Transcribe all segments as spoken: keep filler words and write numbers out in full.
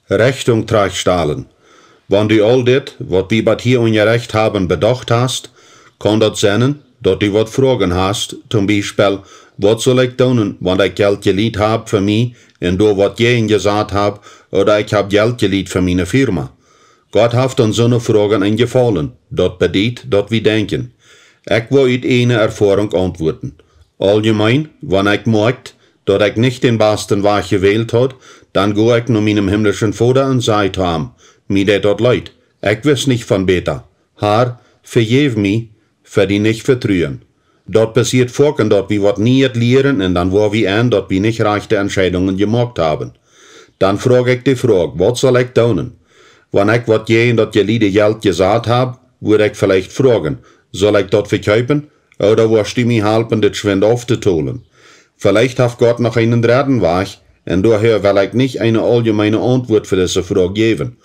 Rechtunk trajchtstalen. Wan du aul dit, waut wie bat hia unjarecht haben, bedocht hast, kaun daut sennen, daut du waut Froagen hast, toom Biespel: Waut sull ekj doonen, wan ekj Jelt jelieet hab fa mie un doa waut jäajen jesat hab, ooda ekj hab Jelt jelieet fa miene Firma? Gott haft ons soone Froagen een Jefaulen, daut bediet, daut wie denkjen. Ekj woa ut eene Erfoarunk auntwuaden. Auljemeen, wan ekj moakj, daut ekj nich dän basten Wajch jewält haud, dan go ekj no mienem himlischen Voda un saj to am: Mie deit daut leet, ekj wist nich von bäta. Har, vejäw mie fa dien Nich-Vetruen. Daut passieet foaken, daut wie waut Nieet lieren un dan woa wie en, daut wie nich rajchte Entscheidungen jemoakt haben. Dan froag ekj de Froag: Waut sull ekj doonen? Wan ekj waut jäajen daut jeliede Jelt jesat hab, wudd ekj veleicht froagen: Sull ekj daut vekjeepen, ooda woascht du mie halpen, dit schwind auftotolen? Veleicht haft Gott noch eenen dredden Wajch, un doahäa well ekj nich eene auljemeene Auntwuat fa dise Froag jäwen.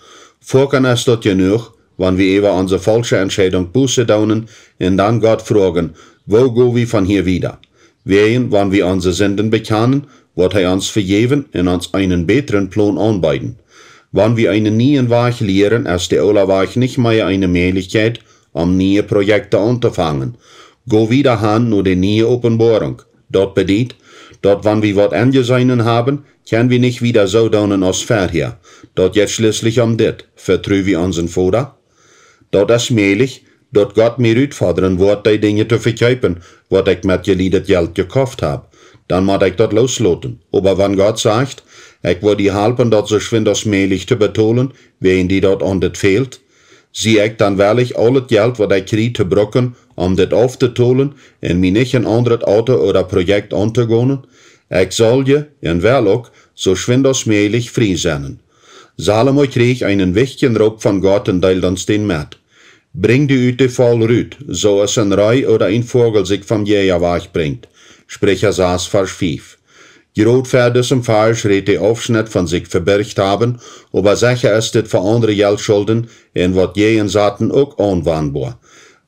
Foaken es daut jenuach, wan wie äwa onse faulsche Entscheidunk Buße doonen un dan Gott froagen: Woo go wie von hia wieda? Wäajen, wan wie onse Sinden bekjanen, woat hee ons vejäwen un ons eenen bätren Plon aunbeeden. Wan wie eenen nieen Wajch lieren, es de oola Wajch nich mea eene Mäajlichkjeit, om niee Projekte auntofangen. Go wieda han no de niee Openboarunk. Daut bediet, daut wan wie waut enjeseenen haben, kjenn wie nich wieda soo doonen aus verhäa. Daut jeit schlieslich om dit: Vetru wie onsen Voda? Daut es mäajlich, daut Gott mie rutfodren woat, dee Dinja to vekjeepen, waut ekj met jelieedet Jelt jekoft hab. Dan mott ekj daut loosloten. Oba wan Gott sajcht: Ekj woa die halpen, daut soo schwind aus mäajlich to betolen, wäajen die daut aun dit fält, sie ekj dan wellich, aulet Jelt, waut ekj kjrie, to bruken, om dit auftotolen un mie nich een aundret Auto ooda Projekt auntogonen? Ekj saul je, un well uk, soo schwind aus mäajlich frie sennen. Salomo kjrieech eenen wichtjen Roop von Gott un deeld ons dän met: Brinj die ut de Faul rut, soo aus een Ree ooda een Voagel sikj vom Jäaja wajchbrinjt. Spricha sas, Varsch fief. Jrod ver disem Varsch rät de Aufschnett von sikj veberjcht haben, oba secha es dit fa aundre Jeltschulden un waut jäajen saten uk aunwanboa.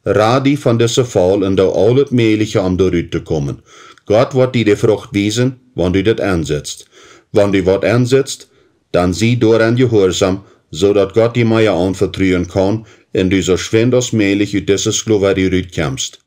Rad die von dise Faul un doo aulet Mäajliche, om doa rut to komen. Gott woat die de Frucht wiesen, wan du dit ensitst. Wan du waut ensitst, dan sie doaraun jehuarsom, soo daut Gott die mea aunvetruen kaun un du soo schwind aus mäajlich ut dise Sklowarie rutkjemst.